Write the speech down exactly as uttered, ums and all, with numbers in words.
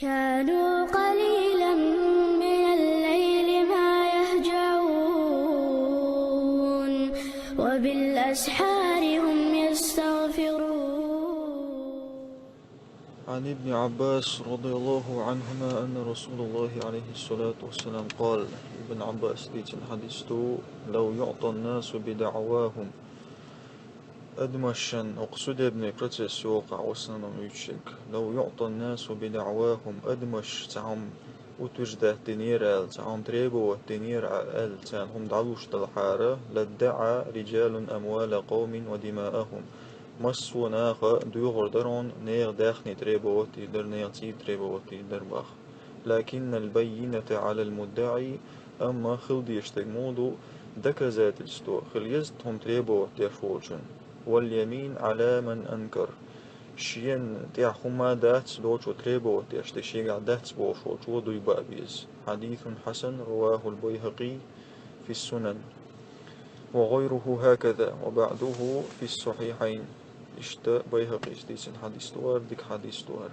كانوا قليلا من الليل ما يهجعون وبالأسحار هم يستغفرون. عن ابن عباس رضي الله عنهما أن رسول الله عليه الصلاة والسلام قال. Ибн Аббаса дийцина хьадис ду: لو يعطى الناس بدعواهم. Адамашна, оха судебный процесс йолча, в основном, юьйцуш ерг. لو يعطى الناس بدعواهم, адамашта цхьа хӀума утверждать динера аьлла, цхьа хӀума требовать динера аьлла, царна хӀума дӀалуш далахьара, لادعى رجال أموال قوم ودماءهم. Массо а наха доьхур дара хьона нехан даьхни требовать дийр дара, нехан цӀий требовать дийр дара боху. لكن البينة على المدعي, амма хила дезаш дерг муха ду, доказательство хила еза хӀума требовать деш волчун. واليمين على من أنكر. Шена тӀехь хӀума дац долчо требовать деш, де шегахь дац бохуш волчо дуй баа беза. حديث حسن رواه البيهقي في السنن وغيره هكذا وبعضه في الصحيحين. Иштта Байхакъис дийцина хьадис ду хӀара, дика хьадис ду хӀара.